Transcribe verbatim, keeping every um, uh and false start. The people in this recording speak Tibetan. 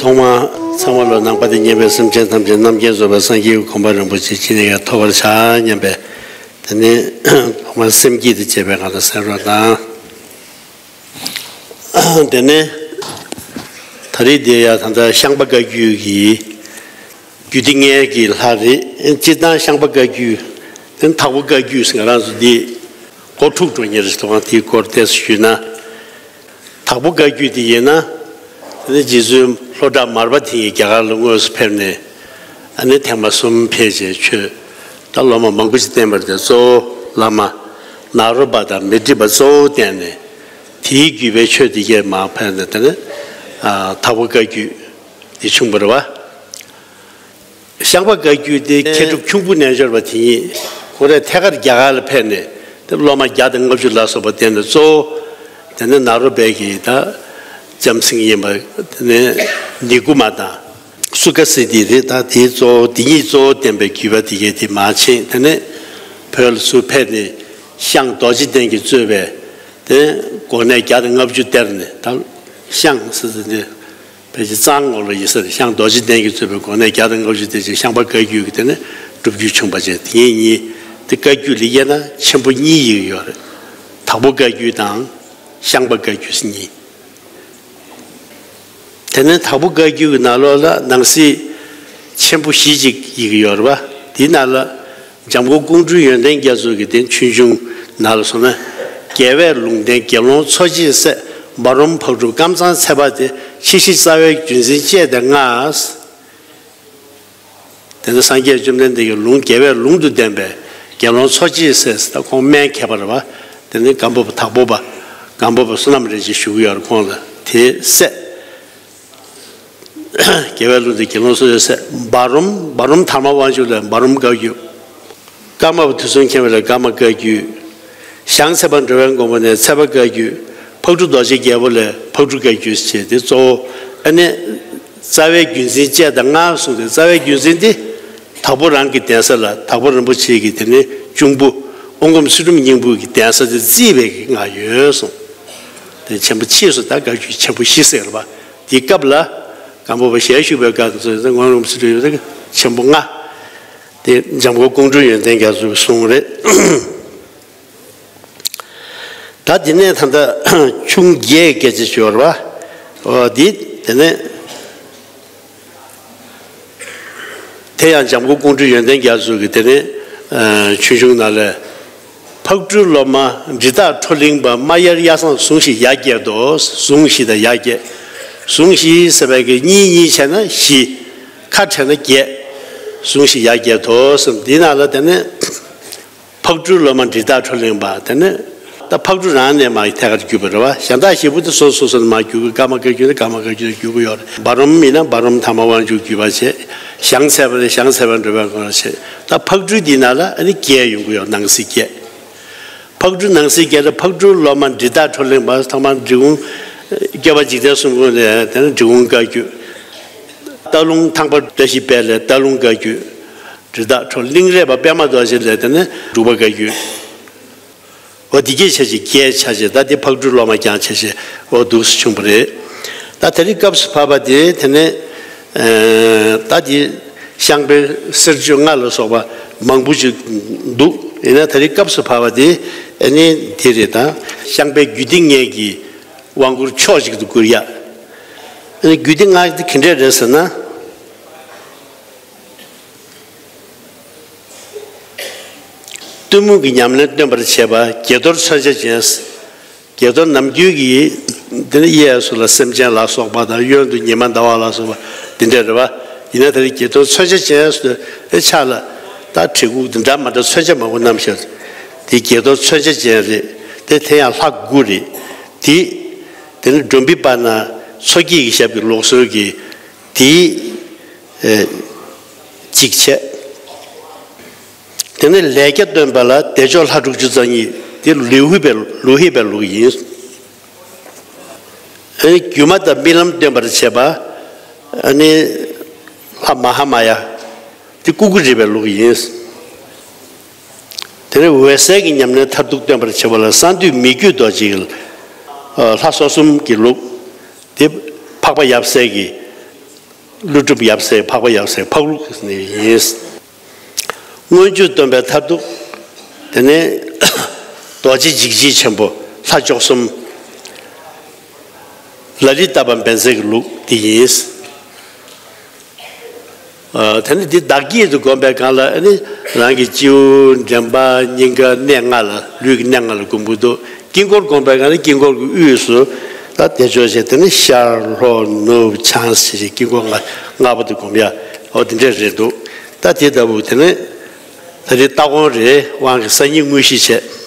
ཐོག་མར་ཚང་མ་ལ་ནང་པ་དང་མཉམ་པའི་སེམས་ཅན་ཐམས་ཅད་རྣམ་མཁྱེན་རྫོགས་པའི་སངས་རྒྱས་ཀྱི་གོ་འཕང་རིན་པོ་ཆེ་ཅི་ནས་ཀྱང་ཐོབ་པར་བྱ་སྙམ་པའི། དེ་ནས་ཐོག་མར་སེམས་བསྐྱེད་དེ་བྱས་པའི་སྒང་ལ་གསན་རོགས་གནང་། དེ་ནས་ད་རེས་འདི་ཡང་ད་ལྟ་ཤངས་པ་བཀའ་བརྒྱུད་ཀྱི་རྒྱུད་སྡེ་ལྔའི་གི་ལྷ་རེད། སྤྱིར་བཏང་ཤངས་པ་བཀའ་བརྒྱུད། དེ་ནས་དྭགས་པོ་བཀའ་བརྒྱུད་ཟེར། ང་རང་ཚོ་འདི་སྒོ་འཁྲུགས་འགྲོ་མཁན་རེད། དེ་སྒང་དེའི་སྐོར་ཏོག་ཙམ་ཞུས་ན། དྭགས་པོ་བཀའ་བརྒྱུད་དེ་ཡིན་ན། དེ་ནས་རྗེ་བཙུན་ལྷོ་བྲག་མར་པ་དེ་ཉིད་རྒྱ་གར་ལ་དངོས་སུ་ཕེབས་ནས། ཨ་ནི་ཐེངས་མ་གསུམ་ཕེབས་བྱས་ཆོས་ད་སློབ་མ་མང་པོ་ཞིག་བསྟེན་པ་རེད། གཙོ་བོ་བླ་མ་ནཱ་རོ་པ་དང་མཻ་ཏྲི་པ་གཙོ་བོ་བསྟེན་ནས། དེའི་བརྒྱུད་པའི་ཆོས་དེ་གས་མར་ཕེབས་ནས། དེ་ནས་ཨ་དྭགས་པོ་བཀའ་བརྒྱུད་དེ་བྱུང་བ་རེད་བ། ཤངས་པ་བཀའ་བརྒྱུད་དེ་མཁས་གྲུབ་ཁྱུང་པོ་རྣལ་འབྱོར་པ་དེ་ཉིད་ཁོ་རས་ཐད་ཀར་རྒྱ་གར་ལ་ཕེབས་ནས། དེ་སློབ་མ་བརྒྱ་དང་ལྔ་བཅུ་ལ་སོགས་པ་བསྟེན་ནས། གཙོ་བོ་དེ་ནས་ནཱ་རོ་པའི་གི་ད་ལྕམ་སྲིང་ཡིན་པ། དེ་ནས་ནི་ཀུ་མ་དང་སུ་ཀ་སིདྡྷི་རེད། ད་དེའི་གཙོ་བོ་དེ་ཉིད་གཙོ་བོ་བསྟེན་པའི་བརྒྱུད་པ་དེ་གས་དེ་མར་ཕྱིན། དེ་ནས་བོད་ལ་ཚུར་ཕེབས་ནས་ཤངས་རྡོ་རྗེ་གདན་གྱིས་གཙོས་པའི་དེ་གོ་གནས་བརྒྱ་དང་ལྔ་བཅུ་སྟེར་ནས། ད་ཤངས་ཟེར་ཟེར་ནས། ཕལ་ཆེར་གཙང་ངོ་ལ་ཡིན་ས་རེད། ཤངས་རྡོ་རྗེ་གདན་གྱིས་གཙོས་པའི་གོ་གནས་བརྒྱ་དང་ལྔ་བཅུ་དེ་ཅིག་ཤངས་པ་བཀའ་བརྒྱུད་ཀྱི་དེ་ནས་སྒྲུབ་བརྒྱུད་བྱུང་བ་བྱས། དེ་གཉིས་དེ་བཀའ་བརྒྱུད་ལ་དབྱེ་ན་ཆེན་པོ་གཉིས་ཡོད་རེད། དྭགས་པོ་བཀའ་བརྒྱུད་དང་ཤངས་པ་བཀའ་བརྒྱུད་ཟེར་གཉིས། དེ་ནས་དྭགས་པོ་བཀའ་བརྒྱུད་ཀྱི་ནང་ལོགས་ལ་ནང་གསེས་ཆེན་པོ་བཞི་ཅིག་ཡོད་རེད་བ། དེའི་ནང་ལ། འཇམ་མགོན་ཀོང་སྤྲུལ་ཡོན་ཏན་རྒྱ་མཚོ་གི་དེ་ཆོས་འབྱུང་ནང་ལ་སོང་ན། རྒྱལ་བས་ལུང་བསྟན་དགེ་སློང་འཚོ་བྱེད་སྲས། འབའ་རོམ་ཕག་གྲུ་ཀམ་ཚང་ཚེ་དཔལ་དེ། ཕྱི་བཞིན་རྩ་བའི་བརྒྱུད་འཛིན་བཅས་ཏེ་ལྔ། དེ་ནས་སངས་རྒྱས་བཅོམ་ལྡན་འདས་ཀྱིས་ལུང་རྒྱལ་བས་ལུང་དུ་བསྟན་པའི་དགེ་སློང་འཚོ་བྱེད་སྲས། ད་ཁོང་སྨན་མཁས་པ་རེད་བ། དེ་ནས་སྒམ་པོ་པ་དྭགས་པོ་པ། སྒམ་པོ་པ་བསོད་ནམས་རིན་ཆེན་ཞུ་གི་ཡོད་རེད། ཁོང་ལ་དེའི་སྲས། རྒྱལ་བས་ལུང་བསྟན་དགེ་སློང་འཚོ་བྱེད་སྲས། འབའ་རོམ། འབའ་རོམ་དར་མ་དབང་ཕྱུག་ལ་འབའ་རོམ་བཀའ་བརྒྱུད། ཀརྨ་པ་དུས་གསུམ་མཁྱེན་པ་ལ་ཀརྨ་བཀའ་བརྒྱུད། ཞང་ཚེ་དཔལ་འགྲོ་བའི་མགོན་པོ་ནས་ཚེ་དཔལ་བཀའ་བརྒྱུད། ཕག་གྲུ་རྡོ་རྗེ་རྒྱལ་པོ་ལས་ཕག་གྲུ་བཀའ་བརྒྱུད་ཅེས་དེ་གཙོ་བོ། ཨ་ནི་རྩ་བའི་བརྒྱུད་འཛིན་བཅས་དང་ལྔ་གསུངས་ཏེ། རྩ་བའི་བརྒྱུད་འཛིན་དེ་དྭགས་པོ་རང་གི་གདན་ས་ལ་དྭགས་པོ་རིན་པོ་ཆེ་གི་དེ་ནས་གཅུང་པོ་དབོན་སྒོམ་ཚུལ་ཁྲིམས་སྙིང་པོ་གི་གདན་ས་དེ་བརྩིས་པའི་གི་ལྔ་ཡོད་གསུངས། དེ་ཆེན་པོ་ཕྱིས་སུ་ད་བཀའ་བརྒྱུད་ཆེན་པོ་བཞི་ཟེར་བ། དེའི་སྐབས་ལ་སྒམ་པོ་པ་ཞལ་བཞུགས་པའི་སྐབས་སུ་དབོན་སྒོམ་ཚུལ་ཁྲིམས་ཆེན་པོ་ལྔ། དེ་འཇམ་མགོན་ཀོང་སྤྲུལ་ཡོན་ཏན་རྒྱ་མཚོས་གསུངས་རེད། ད་དེ་ནས་ད་ལྟ་ཆུང་བརྒྱད་སྐད་ཆ་ཤོར་བ། འོ་འདི་དེ་ནས། དེ་ཡང་འཇམ་མགོན་ཀོང་སྤྲུལ་ཡོན་ཏན་རྒྱ་མཚོ་གིས་དེ་ནས་ཆོས་འབྱུང་ནང་ལས། ཕག་གྲུའི་སློབ་མ་འབྲི་སྟག་ཁྲོ་གླིང་པ། རྨ་གཡར་གཡའ་བཟང་ཟུང་བཞི་ཡ་བརྒྱད་དོ། ཟུང་བཞི་དང་ཡ་བརྒྱད། ཟུང་བཞི་ཟེར་བའི་གི་གཉིས་གཉིས་བྱས་ན་བཞི། ཁ་བྲལ་ན་བརྒྱད། ཟུང་བཞི་ཡ་བརྒྱད་དོ་གསུངས། འདི་ནང་ལ་དེ་ནས། ཕག་གྲུའི་སློབ་མ་འབྲི་སྟག་ཁྲོ་གླིང་པ། དེ་ནས་ད་ཕག་གྲུ་རང་ནས་མར་ཐད་ཀར་བརྒྱུད་པ་རེད་བ། གཞན་དག་བཞི་པོ་དེ་སོ་སོ་སོ་ནས་མར་བརྒྱུད་ཀྱི། ཀརྨ་བཀའ་བརྒྱུད་ནས་ཀརྨ་བཀའ་བརྒྱུད་ནས་བརྒྱུད་ཀྱི་ཡོད་རེད། འབའ་རོམ་ཡིན་ན་འབའ་རོམ་དར་མ་དབང་ཕྱུག་བརྒྱུད་པ་བྱས། ཞང་ཚེ་དཔལ་ནས་ཞང་ཚེ་དཔལ་འགྲོ་བའི་མགོན་པོ་བྱས། ད་ཕག་གྲུ་འདི་ནང་ལ་ཨ་ནི་བརྒྱད་ཡོང་གི་ཡོད། ནང་གསེས་བརྒྱད། ཕག་གྲུ་ནང་གསེས་བརྒྱད་ལ་ཕག་གྲུའི་སློབ་མ་འབྲི་སྟག་ཁྲོ་གླིང་པ། ཐོག་མར་འབྲི་གུང་། སྐྱོབ་པ་འཇིག་རྟེན་གསུམ་མགོན་ནས་དེ་ནས་འབྲི་གུང་བཀའ་བརྒྱུད། སྟག་ལུང་ཐང་པ་བཀྲ་ཤིས་དཔལ་ལས་སྟག་ལུང་བཀའ་བརྒྱུད། འབྲི་སྟག་ཁྲོ་གླིང་རས་པ་པད་མ་རྡོ་རྗེ་ལས་དེ་ནས་འབྲུག་པ་བཀའ་བརྒྱུད། འོ་འདི་གྱད་ཆ་ཅིག་བརྒྱད་ཆ་ཅིག། ད་འདི་ཕག་གྲུའི་སློབ་མ་རྐྱང་ཆ་ཅིག་འོ་འདུག་སེ་བྱུང་བ་རེད། ད་དེ་རིང་སྐབས་སུ་བབས་པ་དེ་དེ་ནས་ཨེ་ད་འདི་ཤངས་པའི་གསེར་ཆོས་ལྔ་ལ་སོགས་པ་མང་པོ་ཅིག་འདུག། ཡིན་ན་དེ་རིང་སྐབས་སུ་བབས་པ་དེ་ཨ་ནི་དེ་རེད། ད་ཤངས་པའི་རྒྱུད་སྡེ་ལྔའི་གི་དབང་བསྐུར་ཕྱོགས་གཅིག་ཏུ་བསྐུར་ཡ། ཨ་ནི་རྒྱུད་སྡེ་ལྔ་དེ་ག་འདྲས་རེད་ཟེར་ན། གཏི་མུག་གི་ཉམས་ལེན་སྟོན་པར་བྱེད་པ་དགྱེས་རྡོར་མཚོན་ཆ་ཅན། དགྱེས་རྡོར་ནམ་རྒྱུན་གྱི་དེ་ནི་གཡས་སུ་ལ་སེམས་ཅན་ལ་སོགས་པ་དང་། གཡོན་དུ་ཉི་མ་ཟླ་བ་ལ་སོགས་པ་དེ་འདྲ་རེད་བ། ཡིན་ན་དེ་ནི་དགྱེས་རྡོར་མཚོན་ཆ་ཅན་སུ་ཨེ་ཕྱག་ལ་ད་གྲི་གུག་འདི་འདྲ་མ་འདྲ་མཚོན་ཆ་མང་པོ་བསྣམས་ཤག། དེ་དགྱེས་རྡོར་མཚོན་ཆ་ཅན་རེད། དེ་དེ་ཡང་ལྷ་དགུ་རེད། དེ་དེ་ནི་སྒྲོམ་བུའི་བར་ན་མཚོ་སྐྱེས་ཀྱི་ཞབས་ཀྱི་ལུགས་སྲོལ་གྱི་དེ། ཨེ་གཅིག་བྱས། དེ་ནས་ལས་རྒྱ་སྟོན་པ་ལ་བདེ་མཆོག་ལྷ་དྲུག་ཅུ་རྩ་གཉིས། དེ་ལོ་ཧི་པའི་ལོ་ཧི་པའི་ལུགས་ཡིན། ཨ་ནི་སྒྱུ་མ་དང་རྨི་ལམ་སྟོན་པར་བྱེད་པ་ཨ་ནི་ལྷ་མ་ཧཱ་མ་ཡ། དེ་ཀུ་ཀུ་རི་པའི་ལུགས་ཡིན། དེ་ནས་འོད་གསལ་གྱི་ཉམས་ལེན་མཐར་ཐུག་སྟོན་པར་བྱེད་པ་ལ་གསང་འདུས་མི་བསྐྱོད་རྡོ་རྗེ་ཡི་ལྷ་སོ་གསུམ་གྱི་ལུགས། དེ་འཕགས་པ་ཡབ་སྲས་ཀྱི་ ཀླུ་སྒྲུབ་ཡབ་སྲས། འཕགས་པ་ཡབ་སྲས་འཕགས་ལུགས་ནས་ཡིན། མངོན་སྤྱོད་སྟོན་པའི་མཐར་ཐུག་དེ་ནས་རྡོ་རྗེ་འཇིགས་བྱེད་ཆེན་པོ་ལྷ་བཅུ་གསུམ། ལ་ལུ་ཏ་པ་བཛྲ་གི་ལུགས་འདི་ཡིན། ཨ། དེ་ནས་འདི་བདག་བསྐྱེད་དུ་བསྒོམ་པའི་སྒང་ལ་ཨ་ནི་རང་གི་སྤྱི་བོ་མགྲིན་པ་སྙིང་ག་གནས་ལྔ་ལ། ལུས་ཀྱི་གནས་ལྔ་ལ་བསྒོམ་གྱི་འདུག་དཀྱིལ་འཁོར་བསྒོམ་པའི་སྒང་ལ་དཀྱིལ་འཁོར་གྱི་དབུས་སུ་ད་བདེ་མཆོག་ཅེས། དེ་ནས་ཤར་ལྷོ་ནུབ་བྱང་ཞེས་དཀྱིལ་འཁོར་ལྔ་ལྔ་པོ་དེ་བསྒོམ་ཡ། འོ་དེ་འདྲས་རེད་འདུག་ད་དེ་ལྟ་བུ་དེ་ནས་ད་རེས་ལྟ་དགོངས་རེད། དབང་གི་སང་ཉིན་དངོས་གཞི་བྱས།